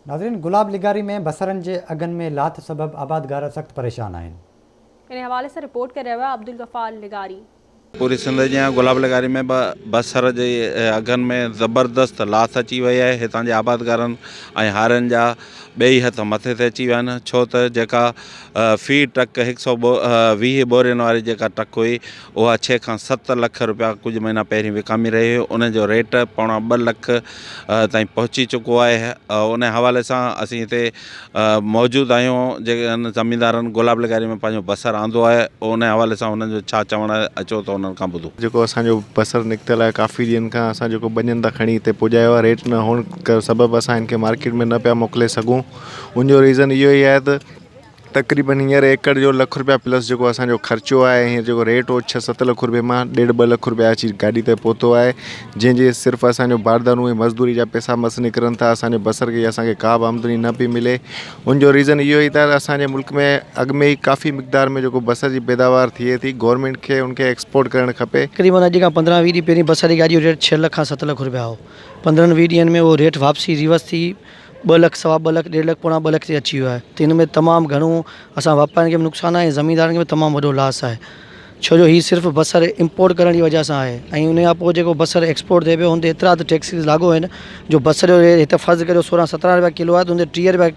ناظرين گلاب لغاري ۾ بصرن جي اگهن ۾ لاٿ سبب آبادگار سخت پريشان آهن. ان حوالي سان رپورٽ ڪري رهيو آهي عبدالغفار لغاري. پوري سنڌ جيان گلاب لغاري ۾ به بصر جي اگهن ۾ زبردست لاٿ اچي وئي آهي هتان جي آبادگارن ۽ هارين جا ٻئي هٿ مٿي تي اچي ويا آهن ڇو ته جيڪا في ٽرڪ هڪ سئو 20 ٻورين واري جيڪا ٽرڪ هئي اها ڇهه کان ست لک رپيا ڪجهه مهينا پهرين وڪامي رهي هئي ان جو ريٽ پوڻا ٻه لک تائين پهچي چڪو آهي ان حوالي سان اسين هتي موجود آهيون جن زميندارن گلاب لغاري ۾ پنهنجو بصر آندو آهي ان حوالي سان انهن جو ڇا چوڻ آهي اچو ته انهن کان ٻڌون. جيڪو اسان جو بصر نڪتل آهي ڪافي ڏينهن کان اسان جيڪو ٻنين تان کڻي هتي پڄايو آهي ريٽ نه هئڻ سبب اسان هن کي مارڪيٽ ۾ نه پيا موڪلي سگهون ان جو ريزن اهو ئي آهي ته تقريبن هينئر ايڪڙ جو لک روپيا پلس جيڪو اسان جو خرچو آهي هينئر جيڪو ريٽ هو ڇهه ست لک روپئي مان ڏيڍ ٻه لک روپيا اچي گاڏي تي پهتو آهي جنهن جي صرف اسان جو باردانو ۽ مزدوري جا پئسا مس نڪرن ٿا اسان جو بصر کي اسان کي ڪا به آمدني نه پئي ملي ان جو ريزن اهو ئي ته اسان جي ملڪ ۾ اڳ ۾ ئي ڪافي مقدار ۾ جيڪو بصر جي پيداوار ٿئي ٿي گورنمينٽ کي ان کي ايڪسپورٽ ڪرڻ کپي. تقريبن اڄ کان 15 20 ڏينهن پهرين بصر جي گاڏي جو ريٽ ڇهه لک کان ست لک روپيا هو 15 20 ڏينهن ۾ اهو ريٽ واپسي ريورس ٿي ٻه لک، سوا ٻه لک، ڏيڍ لک، پوڻا ٻه لک تي اچي ويو آهي ته ان ۾ تمام گهڻو اسان واپارين کي به نقصان آهي ۽ زميندارن کي به تمام وڏو لاس آهي ڇو جو هي صرف بصر امپورٽ ڪرڻ جي وجه سان آهي ۽ ان کان پوء جيڪو بصر ايڪسپورٽ ٿئي پيو ان تي ايترا ته ٽيڪسز لاڳو آهن جو بصر جو ريٽ هتي فرض ڪريو 16 17 روپيا ڪلو آهي ته ان تي 30 روپيا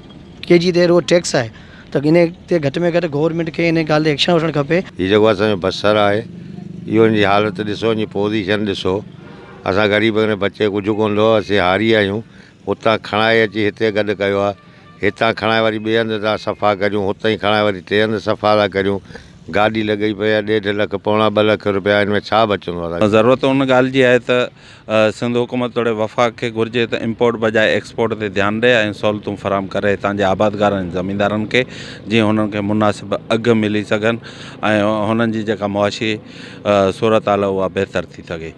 ڪي جي تي رڳو ٽيڪس آهي ته ان تي گهٽ ۾ گهٽ گورنمينٽ کي ان ڳالهه تي ايڪشن وٺڻ کپي. هي جيڪو اسان جو بصر آهي اهو ان جي حالت ڏسو ان جي پوزيشن ڏسو اسان غريبن کي بچي ڪجهه ڪونه ٿو اسين هاري آهيون اتان کڻائي اچي هتي گڏ ڪيو آ. هتان کڻائي وري ٻئي هنڌ ٿا صفا ڪريون، هتئين کڻائي وري ٽئين هنڌ صفا ٿا ڪريون. گاڏي لڳي پئي آ، ڏيڍ لک، پوڻا ٻه لک رپيا ان ۾ ڇا بچندو آ. ضرورت ان ڳالهه جي آهي ته سنڌ حڪومت توڙي وفاق کي گهرجي ته امپورٽ بجاء ايڪسپورٽ تي ڌيان ڏئي ۽ سهولتون فراهم ڪري هتان جي آبادگارن ۽ زميندارن کي جيئن هنن کي مناسب اگهه ملي سگهن ۽ هنن جي جيڪا معاشي صورتحال اها بهتر ٿي سگهي.